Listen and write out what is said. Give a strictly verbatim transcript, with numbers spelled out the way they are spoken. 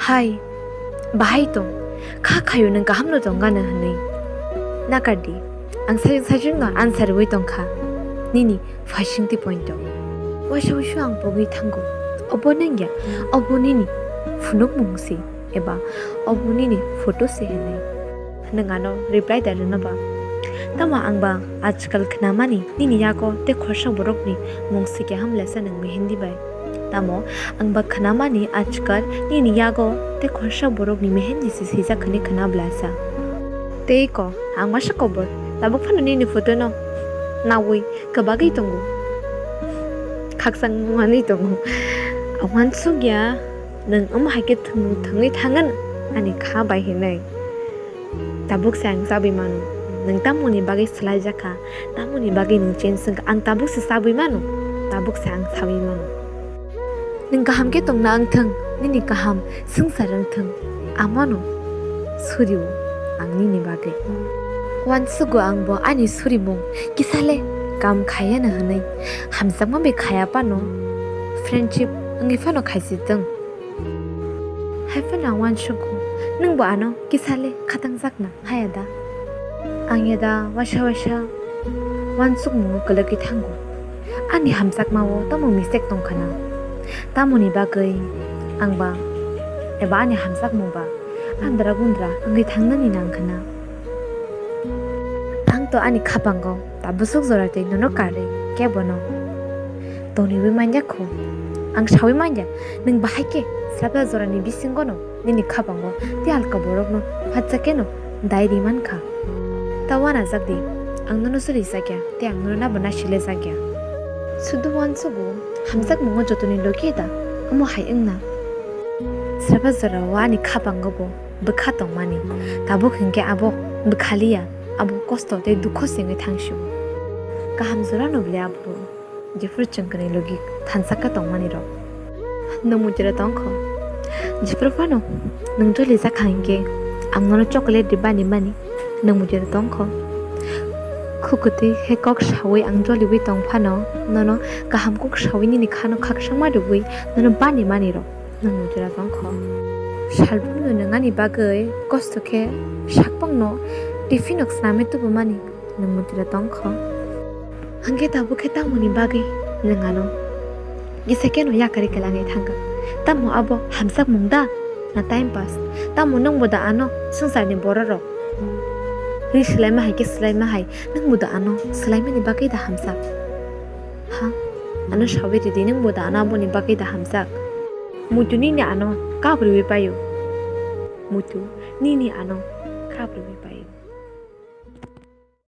Hai, bahai tong, kha khayo nwng kahamno tong gana hwnwi. Nakardi, ang sajwk sajwkno answer rwui tongkha nini phaisingtwi pointo. Waisa waisa ang pogwi thango, obo nwngya, obo nini phunukmung se, eba obo nini photo se hwnwi. Nwng ano reply da rwna ba? Tamo ang ba ajkal khnamani nini yago tei khorsa borokni mung se kaham lesa nwng mehendi bai. Tamo ang ba khnamani ajkal nini yago tei khorsa borokni mehendi se sijak hwnwi khna blasa. Tei ko ang masa kobor tabuk phano nini photo no naui kwbagwi tongo. Khakchang manwi tongo. Ang uansukya nwng omo hai khe thwngmung thwngwi thangan ani kha bai hinwi. Tabuk se ang chabwi mano. Nwng tamoni bagwi swlaijakha, tamoni bagwi nwng change wngkha, ang tabuk se chabwi mano, tabuk se ang chabwi mano. Nwng kaham khe tongna wngthwng, nini kaham swngchar wngthwng, amano surio ang nini bagwi. Uansugo ang bo ani surimung kisale kam khaiya na hwnwi hamjakma bai khaiya phano, friendship wngwi phano khaisitwng. Hai phano ang uansugo, nwngbo ano kisale khatangjakna haya da? Ang ya da waisa waisa uansukmungo kwlwgwi thango. Ani hamjakmao tamo mistake tongkha na? Tamoni bagwi ang ba eba ani hamjakmung ba andra gundra wngwi thangnani nangkha na? Ang to ani khapango tabusuk jora tei nono karwi kebono toniwi manya kho. Ang sawi manya, nwng bahai khe srapya jorani bisingono nini khapango tei alka borokno phatsa kheno dai ri mankha. Ta uanajak di, ang nono cholijakya tei ang nono nabo naisilajakya. Sudu uansugo, hamjakmungo jotoni logi da, omo hai wngna. Srapya jorao ani khapango bo bwkha tongmani, tabuk hinkhe abo bwkhaliya, abo kosto tei dukho sengwi thangsio. Kaham jorano bwle abo jephuru chwngkwnwi logi thansa khe tongmani rok. Nwng mujura tongkho, jephuru phano nwng choli jakha hinkhe ang nono chocolate ri bani mani, nwng mujura tongkho. Khukutwi khe kok sawi ang joliwi tong phano nono kaham kok sawi nini khano khakchangma rwui nono bani mani rok. Nwng mujura tongkho. Salbumno nwng ani bagwi kosto khe sakbangno tiffin rok swnamwi tubumani nwng mujura tongkho. Hwnkhe tabuk khe tamoni bagwi nwng ano kisa kheno yakarwi kwlangwi thangkha? Tamo abo hamjakmung da na time pass? Tamo nwngbo da ano swngcharni bororok ri swlaima hai khe swlaima hai nwngbo da ano swlaimani bagwi da hamjak? Ha? Ano sawi ridi, nwngbo da ano aboni bagwi da hamjak? Muitu nini ano kabrwi paio. Muitu nini ano kabrwi paio.